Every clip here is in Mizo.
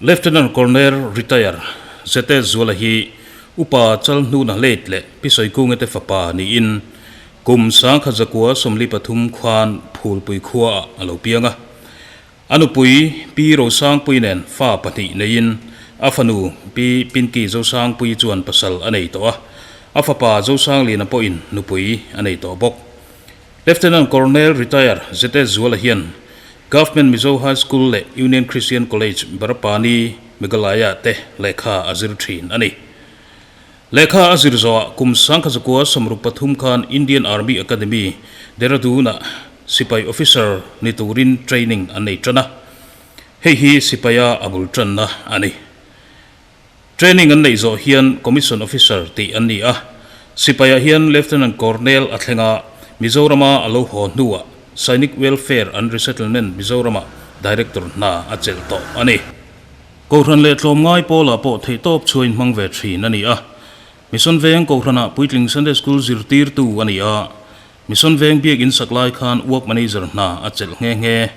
Lieutenant Colonel Retire ZS Zuala hi Upa Chalhnuna late leh Pi Sawikunga te fapa niin kum 1943 khuan Phulpui khuaah a lo piang a. A nupui Pi Rosangpui nen fa pahnih neiin a fanu Pi Pinky Zosangpui chuan pasal a nei tawh a, a fapa Zosangliana pawhin nupui a nei tawh bawk. Lieutenant Colonel Retire ZS Zuala hian Government Mizo High School leh Union Christian College Barapani, Meghalaya te lehkha a zir thin a ni. Lehkha a zir zawhah kum 1963 khan Indian Army Academy, Dehradun-ah sipai officer ni turin training an nei tan a. Hei hi sipaia a bul tanna a ni. Training an neih zawh hian Commission Officer tih an ni a. Sipaiah hian Lieutenant Colonel a thleng a, Mizorama a lo haw hnuah Sainik Welfare and Resettlement Mizoramah Director hna a chelh tawh a ni. Kohhran leh tlawmngai pawlah pawh theihtawp chhuain hmang ve thin a ni a. Mission Veng Kohhranah puitling Sunday School zirtirtu a ni a. Mission Veng biakinn sak lai khan Work Manager hna a chelh nghe nghe.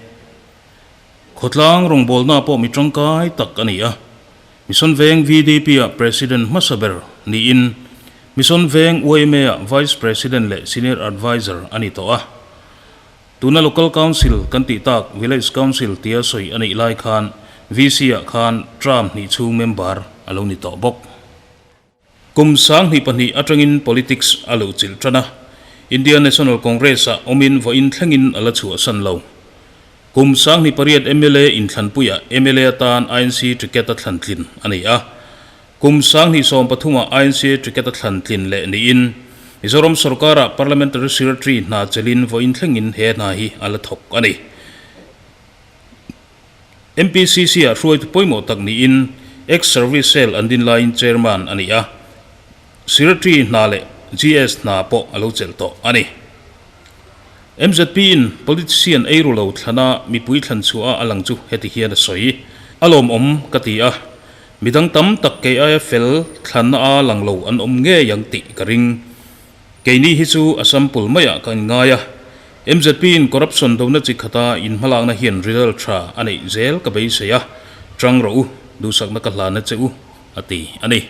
Khawtlang rawngbawlna pawh mi tangkai tak a ni a. Mission Veng VDP-ah President hmasa ber niin Mission Veng YMA-ah Vice President leh Senior Adviser a ni tawh a. Tuna Local Council kan tih tak Village Council tia sawi a neih lai khan VC ah khan term hnih chhung member a lo ni tawh bawk. Kum 2002 atangin politics a luh chilh tan a, India National Congress ah awmin vawiin thlengin a la chhuahsan lo. Kum 2008 mla inthlanpuiah mla atan INC ticket a thlan tlin a ni a. Kum 2013 ah INC ticket a thlan tlin leh niin Mizoram sorkarah Parliamentary Secretary hna chelin vawiin thlengin he hna hi a la thawk a ni. MPCC ah hruaitu pawimawh tak niin Ex-Service Cell an din laiin Chairman a ni a, Secretary hna leh GS hna pawh a lo chelh tawh a ni. MZP in politician ei ru lo thlana mipui thlan chhuah a lang chu heti hian a sawi. A lawmawm ka ti a, midang tam tak kei aia fel thlanna a lang lo an awm ngei ang tih ka ring. Keini hi chu a sample maiah ka inngai a, MZP in corruption dona chi khata inhmalakna hian result tha a neih zel ka beisei a, tang rawh u, duhsakna ka hlan a che u, a ti a ni.